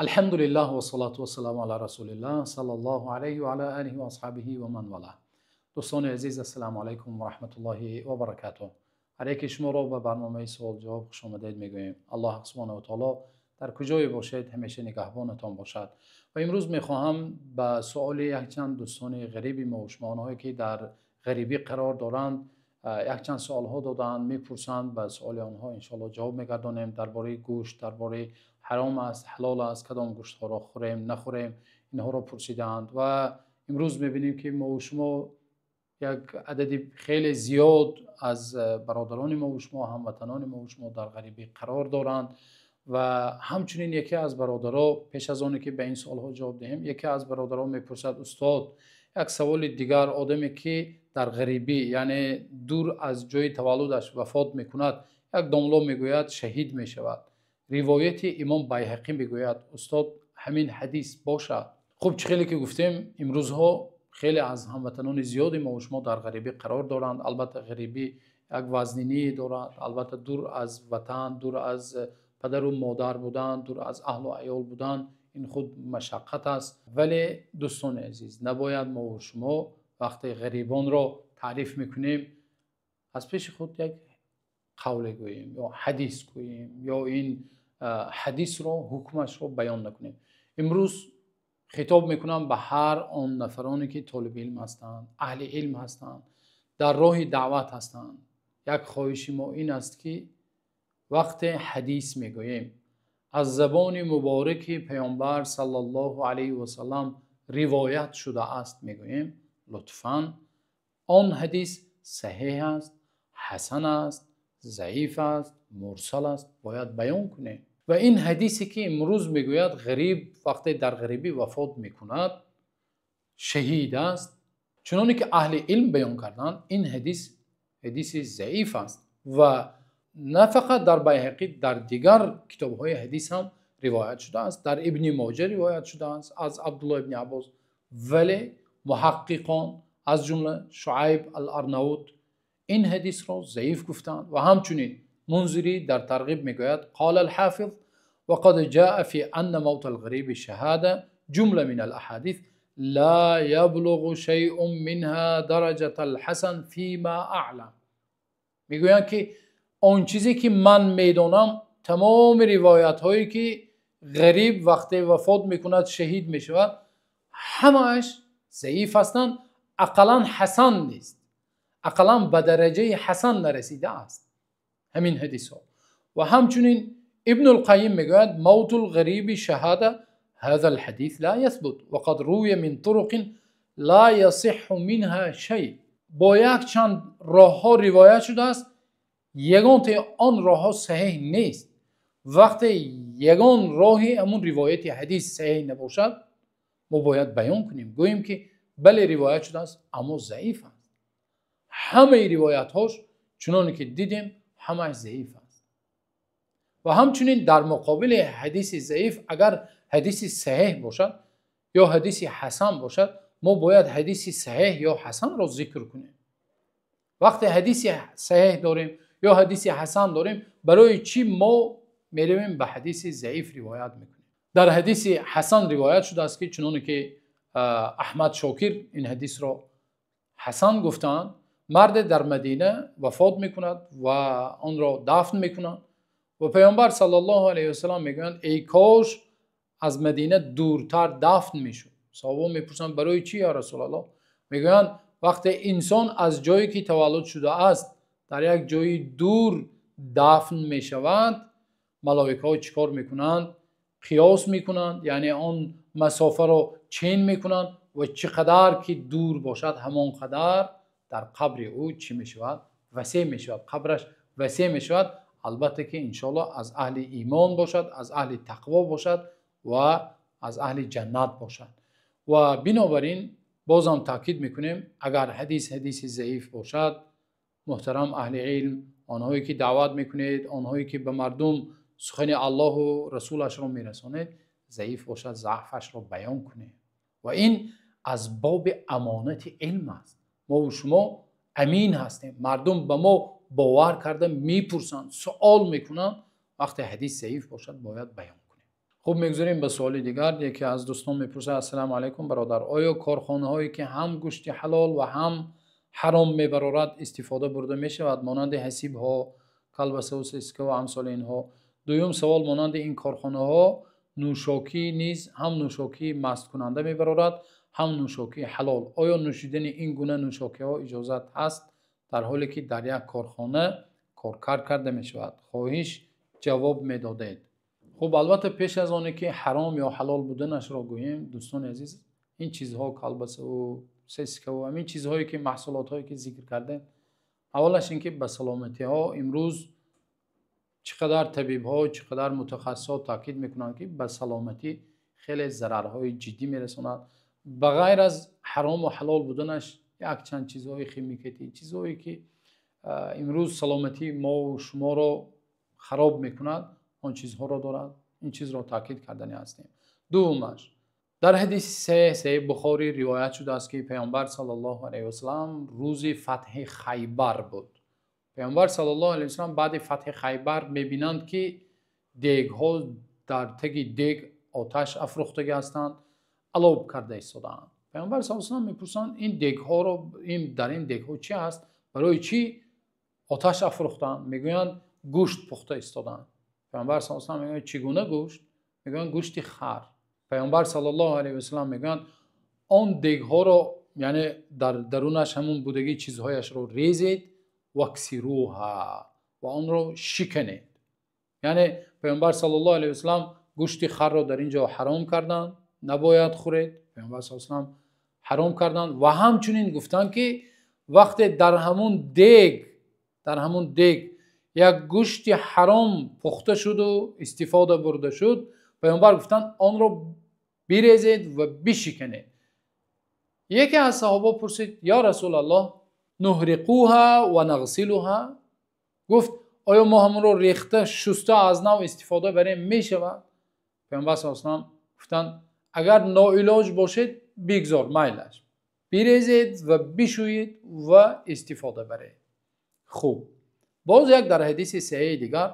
Алҳамдулиллаҳ вассалату вассаламу ала расулиллаҳ саллаллоҳу алайҳи ва ала олиҳи ва асҳобиҳи ва ман валаҳ. Дӯстони азиз, ассалому алайкум ва раҳматуллоҳи ва баракатуҳ. Ҳар яки шуморо ба барномаи суол-ҷавоб хуш омадед мегӯем. Аллоҳ субҳонаҳу ва таъоло дар куҷое бошед ҳамеша нигаҳбонатон бошад. Ва имрӯз мехоҳам ба суоли якчанд дӯстони ғариби мо ва шумо, онҳое ки дар ғарибӣ қарор доранд, якчанд суолҳо додаанд, мепурсанд, ба суоли онҳо иншоаллоҳ ҷавоб мегардонем. Дар бораи гӯшт, дар бораи ҳаром аст, ҳалол аст, кадом гӯштҳоро хӯрем, нахӯрем, инҳоро пурсидаанд. Ва имрӯз мебинем ки мо ва шумо як адади хеле зиёд аз бародарони мо ва шумо, ҳамватанони мо ва шумо дар ғарибӣ қарор доранд. Ва ҳамчунин яке аз бародаро, пеш аз оне ки ба ин суолҳо ҷавоб диҳем, яке аз бародаро мепурсад: устод, як саволи дигар, одаме ки дар ғарибӣ, яъне дур аз ҷойи таваллудаш вафот мекунад, як домло мегӯяд шаҳид мешавад. Ривояти имом Байҳақӣ мегӯяд, устод, ҳамин ҳадис бошад? Хуб, чӣ хеле ки гуфтем, имрӯзҳо хеле аз ҳамватанони зиёди мо ва шумо дар ғарибӣ қарор доранд. Албатта ғарибӣ як вазнинӣ дорад, албатта дур аз ватан, дур аз падару модар будан, дур аз аҳлу аёл будан, ин худ машаққат аст. Вале дӯстони азиз, набояд мо ва шумо вақте ғарибонро таъриф мекунем аз пеши худ як қавле гӯем ё ҳадис гӯем ё ин ҳадисро, ҳукмашро баён накунем. Имрӯз хитоб мекунам ба ҳар он нафароне ки толиби илм ҳастанд, аҳли илм ҳастанд, дар роҳи даъват ҳастанд. Як хоҳиши мо ин аст ки вақте ҳадис мегӯем аз забони мубораки паёмбар саллаллоҳу алайҳи васаллам ривоят шудааст мегӯем, лутфан он ҳадис саҳеҳ аст, ҳасан аст, заиф аст, мурсал аст, бояд баён кунем. Ва ин ҳадисе ки имрӯз мегӯяд ғариб вақте дар ғарибӣ вафот мекунад шаҳид аст, чуноне ки аҳли илм баён карданд, ин ҳадис ҳадиси заиф аст ва на фақат дар Байҳақӣ, дар дигар китобҳои ҳадис ҳам ривоят шудааст, дар Ибни Моҷа ривоят шудааст аз Абдуллоҳ ибни Аббос. Вале муҳаққиқон аз ҷумла Шуайб ал-Арнаут ин ҳадисро заиф гуфтанд ва ҳамчунин Мунзирӣ дар тарғиб мегӯяд: قال الحافظ وقد جاء في أن موت الغريب شهادة جملة من الأحاديث لا يبلغ شيء منها درجة الحسن فيما أعلم. мегӯянд ки он чизе ки ман медонам, тамоми ривоятҳое ки ғариб вақте вафот мекунад шаҳид мешавад, ҳамааш заиф ҳастанд, ақаллан ҳасан нест, ақаллан ба дараҷаи ҳасан нарасидааст ҳамин ҳадисҳо. Ва ҳамчунин Ибнулқайим мегӯяд: موت الغريب شهادة هذا الحديث لا يثبت وقد روي من طرق لا يصح منها شيء. бо якчанд роҳҳо ривоят шудааст, ягонтаи он роҳҳо саҳеҳ нест. Вақте ягон роҳи ҳамун ривояти ҳадис саҳеҳ набошад, мо бояд баён кунем, гӯем ки бале, ривоят шудааст, аммо заиф аст. Ҳамаи ривоятҳош чуноне ки дидем ҳамааш заиф аст. Ва ҳамчунин дар муқобили ҳадиси заиф агар ҳадиси саҳеҳ бошад ё ҳадиси ҳасан бошад, мо бояд ҳадиси саҳеҳ ё ҳасанро зикр кунем. Вақте ҳадиси саҳеҳ дорем ё ҳадиси ҳасан дорем, барои чӣ мо меравем ба ҳадиси заиф ривоят мекунем? Дар ҳадиси ҳасан ривоят шудааст ки чуноне ки Аҳмад Шокир ин ҳадисро ҳасан гуфтаанд, марде дар Мадина вафот мекунад ва онро дафн мекунанд ва паёмбар саллаллоҳу алайҳи васаллам мегӯянд: эй кош аз Мадина дуртар дафн мешуд. Саҳобаҳо мепурсанд: барои чӣ ё Расулаллоҳ? Мегӯянд: вақте инсон аз ҷое ки таваллуд шудааст дар як ҷои дур дафн мешавад, малоикаҳо чӣ кор мекунанд? Қиёс мекунанд, яъне он масофаро чен мекунанд ва чӣ қадар ки дур бошад ҳамон қадар дар қабри ӯ чӣ мешавад? Васеъ мешавад, қабраш васеъ мешавад. Албатта ки иншоаллоҳ аз аҳли имон бошад, аз аҳли тақво бошад ва аз аҳли ҷаннат бошад. Ва бинобар ин бозам таъкид мекунем, агар ҳадис ҳадиси заиф бошад, муҳтарам аҳли илм, онҳое ки даъват мекунед, онҳое ки ба мардум сухани Аллоҳу расулашро мерасонед, заиф бошад, заъфашро баён кунед. Ва ин аз боби амонати илм аст. Мо ва шумо амин ҳастем, мардум ба мо бовар карда мепурсанд, суол мекунанд. Вақте ҳадис заиф бошад бояд баён кунем. Хуб, мегузарем ба суоли дигар. Яке аз дӯстон мепурсад: ассалому алайкум бародар, оё корхонаҳое ки ҳам гӯшти ҳалол ва ҳам ҳаром мебарорад истифода бурда мешавад, монанди ҳасибҳо, колбаса ва сосиска ва амсоли инҳо? Дуюм савол: монанди ин корхонаҳо нӯшокӣ низ ҳам нӯшокии масткунанда мебарорад, ҳам нӯшокии ҳалол. Оё нӯшидани ин гуна нӯшокиҳо иҷозат аст, дар ҳоле ки дар як корхона коркард карда мешавад? Хоҳиш ҷавоб медодед. Хуб, албатта пеш аз оне ки ҳаром ё ҳалол буданашро гӯем, дӯстони азиз, ин чизҳо, колбаса ва сосиска ва ҳамин чизҳое ки маҳсулотҳое ки зикр кардем, аввалаш ин ки ба саломатиҳо имрӯз чӣ қадар табибҳо, чӣ қадар мутахассисҳо таъкид мекунанд, ки ба саломатӣ хеле зарарҳои ҷиддӣ мерасонад. Ба ғайр аз ҳаром ва ҳалол буданаш якчанд чизҳои химикатӣ, чизҳое ки имрӯз саломатии мо ва шуморо хароб мекунад, он чизҳоро дорад. Ин чизро таъкид кардани ҳастем. Дуввумаш, дар ҳадиси саҳеҳи Бухорӣ ривоят шудааст, ки Паёмбар саллаллоҳу алайҳи васаллам рӯзи фатҳи Хайбар буд. Паёмбар саллаллоҳу алайҳи васаллам баъди фатҳи Хайбар мебинанд, ки дегҳо дар таги дег оташ афрӯхтагӣ ҳастанд, алов карда истодаанд. Паёмбар саллаллоҳу алайҳи васаллам мепурсанд: ин дегҳоро, ин дар ин дегҳо чӣ аст? Барои чӣ оташ афрӯхтаанд? Мегӯянд гӯшт пухта истодаанд. Паёмбар саллаллоҳу алайҳи васаллам мегӯянд: чӣ гуна гӯшт? Мегӯянд гӯшти хар. Паёмбар саллаллоҳу алайҳи васаллам мегӯянд он дегҳоро, яъне дар дарунаш ҳамон будагӣ чизҳояшро резед, ваксируҳа, ва онро шиканед. Яъне Паёмбар саллаллоҳу алайҳи васаллам гӯшти харро дар ин ҷо ҳаром карданд, набояд хӯред. Паёмбар саллаллоҳу алайҳи васаллам ҳаром карданд ва ҳамчунин гуфтанд, ки вақте дар ҳамон дег як гӯшти ҳаром пухта шуд ва истифода бурда шуд, Паёмбар гуфтанд онро бирезед ва бишиканед. Яке аз саҳоба пурсид: ё Расулаллоҳ, нуҳриқуҳа ва нағсилуҳа? Гуфт: оё мо ҳамонро рехта шуста аз нав истифода барем мешавад? Паёмбар саллаллоҳу алайҳи васаллам гуфтанд: агар ноилоҷ бошед бигзор, майлаш, бирезед ва бишӯед ва истифода баред. Хуб, боз як дар ҳадиси саҳеҳи дигар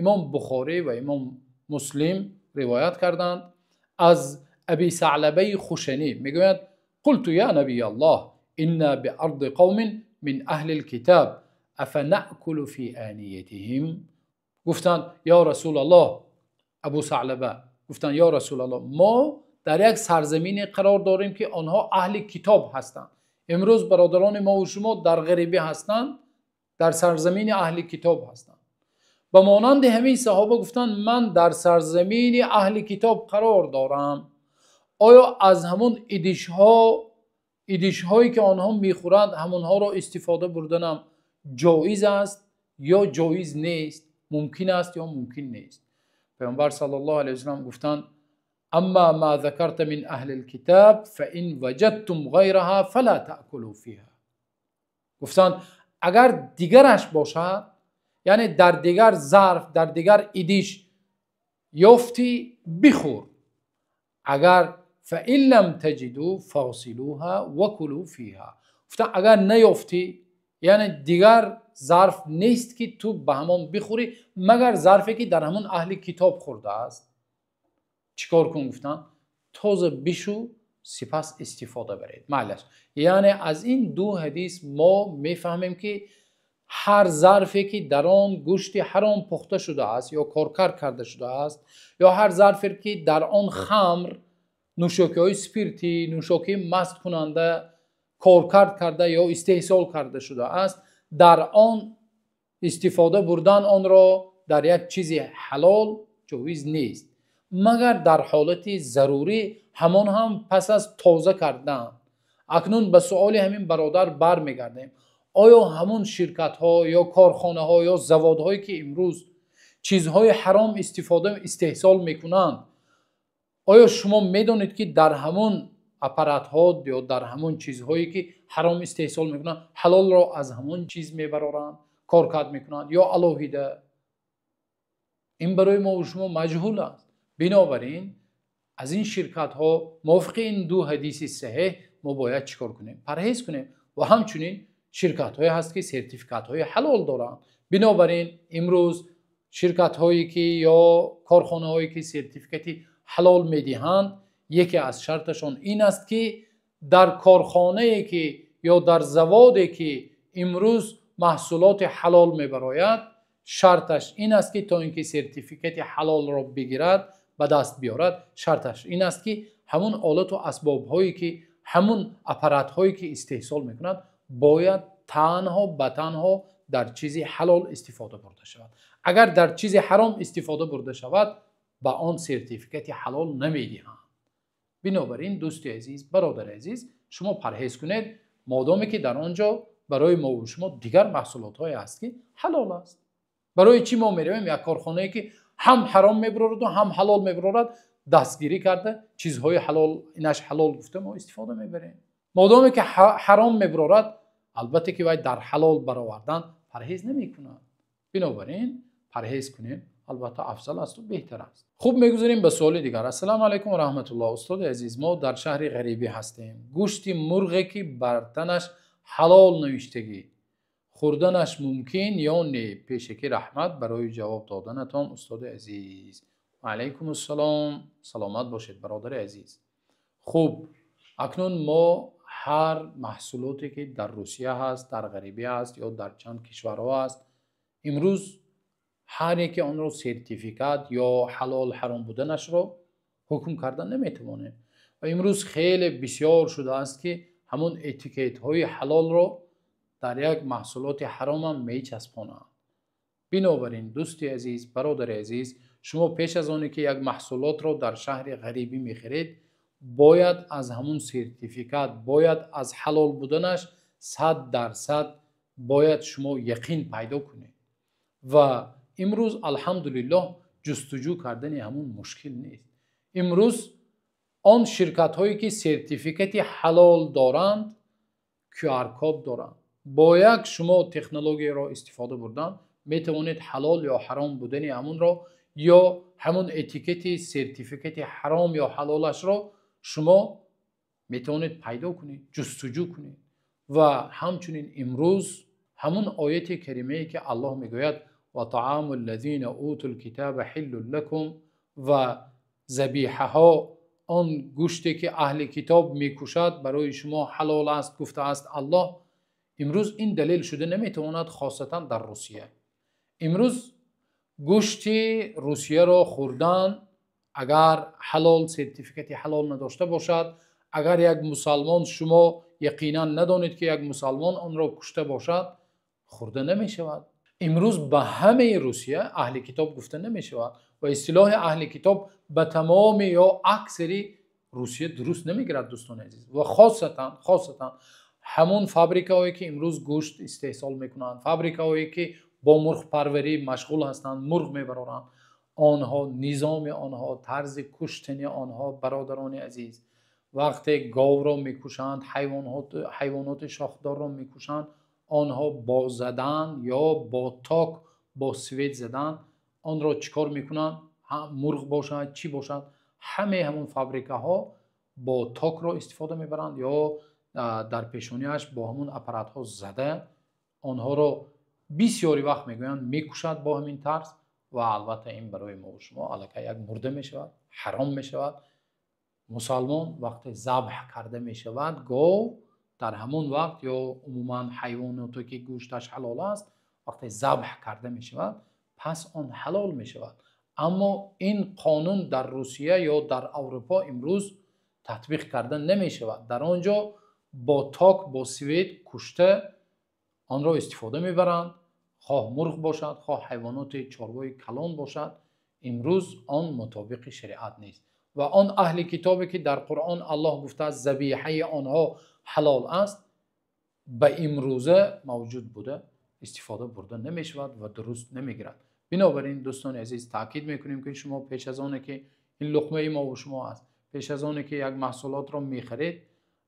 имом Бухорӣ ва имом Муслим ривоят карданд аз Аби Саълабаи Хушанӣ, мегӯяд: қулту я набияллоҳ инна биарди қавмин мин аҳлил китаб афанаъкулу фи ониятиҳим? Гуфтанд: ё Расулаллоҳ, Абу Саълаба гуфтанд: ё Расулаллоҳ, мо дар як сарзамине қарор дорем, ки онҳо аҳли китоб ҳастанд. Имрӯз бародарони мо ва шумо дар ғарибӣ ҳастанд, дар сарзамини аҳли китоб ҳастанд. Ба монанди ҳамин саҳоба гуфтанд: ман дар сарзамини аҳли китоб қарор дорам. Оё аз ҳамон идишҳое ки онҳо мехӯранд, ҳамонҳоро истифода бурданам ҷоиз аст ё ҷоиз нест? Мумкин аст ё мумкин нест? Паёмбар саллаллоҳу алайҳи васаллам гуфтанд: амма ма закарта мин аҳлил китаб фаин ваҷадтум ғайраҳа фала таъкулу фиҳа. Гуфтанд агар дигараш бошад, яъне дар дигар зарф, дар дигар идиш ёфтӣ, бихӯр. Агар фаин лам таҷиду фағсилуҳа вакулу фиҳа. Гуфтанд агар наёфтӣ, яъне дигар зарф нест ки ту ба ҳамон бихӯрӣ, магар зарфе ки дар ҳамон аҳли китоб хӯрдааст. Чикор кун? Гуфтанд тоза бишу, сипас истифода баред. Маълаш. Яъне аз ин ду ҳадис мо мефаҳмем, ки ҳар зарфе ки дар он гӯшти ҳаром пухта шудааст ё коркард карда шудааст, ё ҳар зарфе ки дар он хамр, нӯшокиҳои спиртӣ, нӯшокии масткунанда коркард карда ё истеҳсол карда шудааст, дар он истифода бурдан онро дар як чизи ҳалол ҷоиз нест, магар дар ҳолати зарурӣ, ҳамон ҳам пас аз тоза кардан. Акнун ба суоли ҳамин бародар бармегардем. Оё ҳамон ширкатҳо ё корхонаҳо ё заводҳое ки имрӯз чизҳои ҳаром истифода истеҳсол мекунанд, оё шумо медонед ки дар ҳамон аппаратҳо ё дар ҳамон чизҳое ки ҳаром истеҳсол мекунанд, ҳалолро аз ҳамон чиз мебароранд, коркард мекунанд ё алоҳида? Ин барои мо ва шумо маҷҳул аст. Бинобар ин аз ин ширкатҳо мувофиқи ин ду ҳадиси саҳеҳ мо бояд чӣ кор кунем? Парҳез кунем. Ва ҳамчунин ширкатҳое ҳаст ки сертификатҳои ҳалол доранд. Бинобар ин имрӯз ширкатҳое ки ё корхонаҳое ки сертификати ҳалол медиҳанд, яке аз шарташон ин аст, ки дар корхонае ки ё дар заводе ки имрӯз маҳсулоти ҳалол мебарояд, шарташ ин аст, ки то инки сертификати ҳалолро бигирад, ба даст биёрад, шарташ ин аст, ки ҳамон олат ва асбобҳое ки, ҳамон аппаратҳое ки истеҳсол мекунад, бояд танҳо ба танҳо дар чизи ҳалол истифода бурда шавад. Агар дар чизи ҳаром истифода бурда шавад, ба он сертификати ҳалол намедиҳанд. Бинобар ин дӯсти азиз, бародари азиз, шумо парҳез кунед, модоме ки дар он ҷо барои мо ва шумо дигар маҳсулотҳое ҳаст, ки ҳалол аст. Барои чӣ мо меравем як корхонае ки ҳам ҳаром мебарорад ва ҳам ҳалол мебарорад, дастгирӣ карда чизҳои ҳалол, инаш ҳалол гуфта мо истифода мебарем. Модоме ки ҳаром мебарорад, албатта ки вай дар ҳалол баровардан парҳез намекунад. Бинобар ин парҳез кунем, албатта афзал аст ва беҳтар аст. Хуб, мегузарем ба саволи дигар. Ассалому алайкум ва раҳматуллоҳ. Устоди азиз, мо дар шаҳри ғарибӣ ҳастем. Гӯшти мурғе ки бар танаш ҳалол навиштагӣ, хӯрданаш мумкин ё не? Пешакӣ раҳмат барои ҷавоб доданатон, устоди азиз. Ва алайкум ассалом. Саломат бошед, бародари азиз. Хуб, акнун мо ҳар маҳсулоте ки дар Русия ҳаст, дар ғарибӣ ҳаст ё дар чанд кишварҳо ҳаст, имрӯз ҳар яке онро сертификат ё ҳалол ҳаром буданашро ҳукм кардан наметавонем. Ва имрӯз хеле бисёр шудааст, ки ҳамон этикетҳои ҳалолро дар як маҳсулоти ҳаром ҳам мечаспонанд. Бинобар ин дӯсти азиз, бародари азиз, шумо пеш аз оне ки як маҳсулотро дар шаҳри ғарибӣ мехаред, бояд аз ҳамон сертификат, бояд аз ҳалол буданаш 100% бояд шумо яқин пайдо кунед. Ва имрӯз алҳамдулиллоҳ ҷустуҷӯ кардани ҳамон мушкил нест. Имрӯз он ширкатҳое ки сертификати ҳалол доранд, QR код доранд. Бо як шумо технологияро истифода бурдан метавонед ҳалол ё ҳаром будани ҳамонро ё ҳамон этикети сертификати ҳаром ё ҳалолашро шумо метавонед пайдо кунед, ҷустуҷӯ кунед. Ва ҳамчунин имрӯз ҳамон ояти каримае ки Аллоҳ мегӯяд: ва таъаму ллазина утул китаба ҳиллун лакум, ва забиҳаҳо, он гӯште ки аҳли китоб мекушад барои шумо ҳалол аст, гуфтааст Аллоҳ. Имрӯз ин далел шуда наметавонад, хосатан дар Русия. Имрӯз гӯшти Русияро хӯрдан, агар ҳалол сертификати ҳалол надошта бошад, агар як мусалмон, шумо яқинан надонед ки як мусалмон онро кушта бошад, хӯрда намешавад. Имрӯз ба ҳамаи Русия аҳли китоб гуфта намешавад ва истилоҳи аҳли китоб ба тамоми ё аксари Русия дуруст намегирад, дӯстони азиз. Ва хосатан ҳамон фабрикаҳое ки имрӯз гӯшт истеҳсол мекунанд, фабрикаҳое ки бо мурғпарварӣ машғул ҳастанд, мурғ мебароранд, онҳо, низоми онҳо, тарзи куштани онҳо, бародарони азиз, вақте говро мекушанд, ҳайвоноти шохдорро мекушанд, онҳо бо задан ё бо ток, бо свет задан онро чӣ кор мекунанд? Мурғ бошад, чӣ бошад, ҳамаи ҳамон фабрикаҳо бо токро истифода мебаранд ё дар пешониаш бо ҳамон аппаратҳо зада онҳоро бисёри вақт мегӯянд мекушад бо ҳамин тарз. Ва албатта ин барои мо ва шумо аллакай як мурда мешавад, ҳаром мешавад. Мусалмон вақте забҳ карда мешавад гов, дар ҳамон вақт ё умуман ҳайвоноте ки гӯшташ ҳалол аст, вақте забҳ карда мешавад, пас он ҳалол мешавад. Аммо ин қонун дар Русия ё дар Аврупо имрӯз татбиқ карда намешавад. Дар он ҷо бо ток, бо свет кушта онро истифода мебаранд, хоҳ мурғ бошад, хоҳ ҳайвоноти чорвои калон бошад. Имрӯз он мутобиқи шариат нест. Ва он аҳли китобе ки дар Қуръон Аллоҳ гуфтааст забиҳаи онҳо ҳалол аст, ба имрӯза мавҷуд буда истифода бурда намешавад ва дуруст намегирад. Бинобар ин дӯстони азиз, таъкид мекунем ки шумо пеш аз оне ки ин луқмаи мо ва шумо аст, пеш аз оне ки як маҳсулотро мехаред,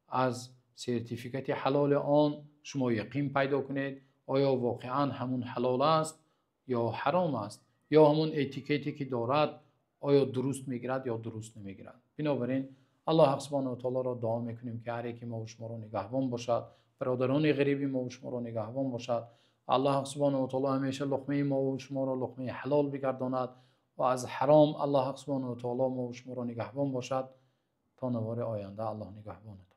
аз сертификати ҳалоли он шумо яқин пайдо кунед, оё воқеан ҳамун ҳалол аст ё ҳаром аст, ё ҳамун этикете ки дорад оё дуруст мегирад ё дуруст намегирад. Бинобар ин Аллоҳ субҳонаҳу ва таолоро дуо мекунем ки ҳар яке мо ва шуморо нигаҳбон бошад, бародарони ғариби мо ва шуморо нигаҳбон бошад. Аллоҳ субҳонаҳу ва таоло ҳамеша луқмаи мо ва шуморо луқмаи ҳалол бигардонад Ва аз ҳаром Аллоҳ субҳонаҳу ва таъоло мо ва шуморо нигаҳбон бошад. То навори оянда, Аллоҳ нигаҳбонатон.